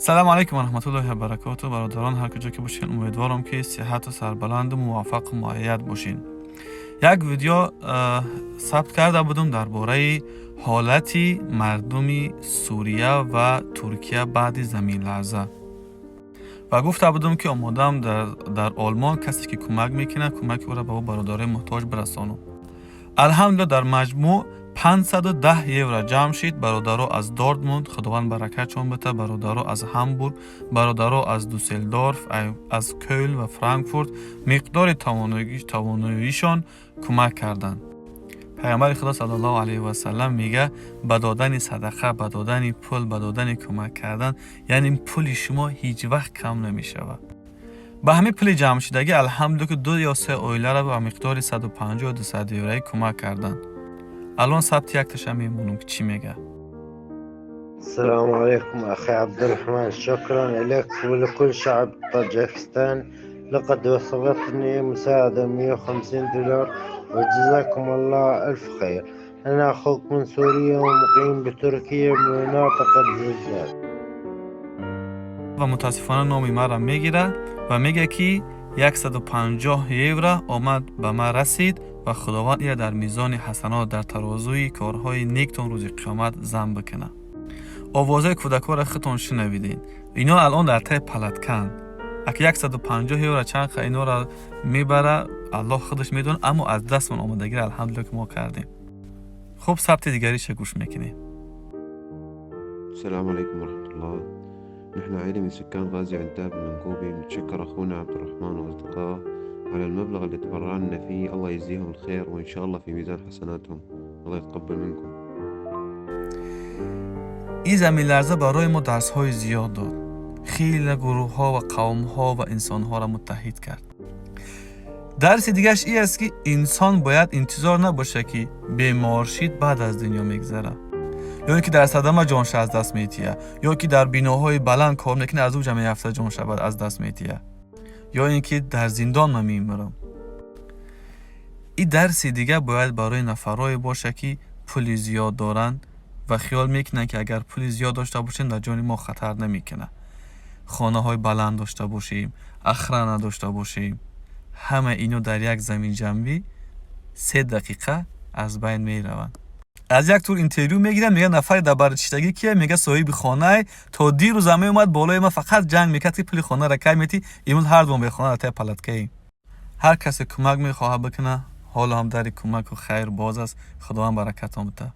Салому алайкум ва раҳматуллоҳи ва баракоту. Бародарон, ҳар куҷо ки бошед, умедворам, ки сиҳату сарбаланду муваффақу муайяд бошед. Як видео сабт карда будам дар бораи ҳолати мардуми Сурия ва Туркия баъди заминларза ва гуфта будам, ки омодаам дар Олмон касе ки кӯмак мекунад, кӯмаки ӯро ба ӯ бародарои муҳтоҷ бирасонам. Алҳамдулилла, дар маҷмӯъ 510 евро ҷамъ шид. Бародаро аз Дортмунд, Худованд баракатшон бита, бародаро аз Ҳамбург, бародаро аз Дюссельдорф, аз Кёлн ва Франкфурт миқдори тавоноишон кӯмак карданд. Пайғамбари Худо саллаллоҳу алайҳи васаллам мега: ба додани садақа, ба додани пул, ба додани кӯмак кардан, яъне пули шумо ҳеҷ вақт кам намешавад. Ба ҳамин пули ҷамъшудагӣ, алҳамдулилла, ки ду ё се оиларо ба миқдори 150 200 евроӣ кӯмак карданд. Алон сабти якташа мемонам, ки чӣ мега. السلام عليكم أخي عبد الرحمن، شكرا لك ولكل شعب طاجكستان. لقد وصلتني مساعدة 150 دولار وجزاكم الله ألف خير. أنا أخوك من سوريا ومقيم بتركيا بمناطق الزلزال. Ва мутаассифона номи маро мегирад ва мега, ки 150 евро омад, ба ман расид ва Худованд ира дар мизони ҳасанот, дар тарозуи корҳои нектон рӯзи қиёмат зам бикунад. Овозаи кӯдакҳоро худтон шунавидед. Ино алон дар таи палаткаанд. Аки 150 евро чанд қа инора мебара, Аллоҳ худаш медонад, аммо аз дастмон омодагиро, алҳамдулилла, ки мо кардем. Хуб, сабти дигариша гӯш мекунем. السلام عليكم ورحمة الله. نحن عائلة من سكان غازي عنتاب المنكوبة، نتشكر أخونا عبد الرحمن وأصدقائه على المبلغ اللي تبرع لنا فيه. الله يجزيهم الخير وإن شاء الله في ميزان حسناتهم. الله يتقبل منكم. Ин заминларза барои мо дарсҳои зиёд дод, хеле гурӯҳҳо ва қавмҳо ва инсонҳоро муттаҳид кард. Дарси дигараш ин аст, ки инсон бояд интизор набошад, ки бемор шид, баъд аз дунё мегзарад, ё ин ки дар садама ҷонша аз даст метиҳад, ё ки дар биноҳои баланд кор мекунад, аз ӯ ҷа меафта, ҷонша аз даст метиҳад, ё ин ки дар зиндон ман мемирам. Ин дарси дигар бояд барои нафарое бошад, ки пули зиёд доранд ва хиёл мекунанд, ки агар пули зиёд дошта бошем, дар ҷони мо хатар намекунад. Хонаҳои баланд дошта бошем, охрана дошта бошем, ҳама ино дар як заминҷанбӣ 3 дақиқа аз байн мераванд. Аз як тур интервю мегирам, мега: нафаре дар барчиштагӣ кия? Мега: соҳиби хонае, то дирӯза меомад болои ман, фақат ҷанг мекард, ки пули хонаро кай метӣ. Имрӯз ҳардумон бехона дар таи палаткаем. Ҳар касе кӯмак мехоҳад бикунад, ҳоло ҳам дари кӯмаку хайр боз аст. Худованд баракатон бита.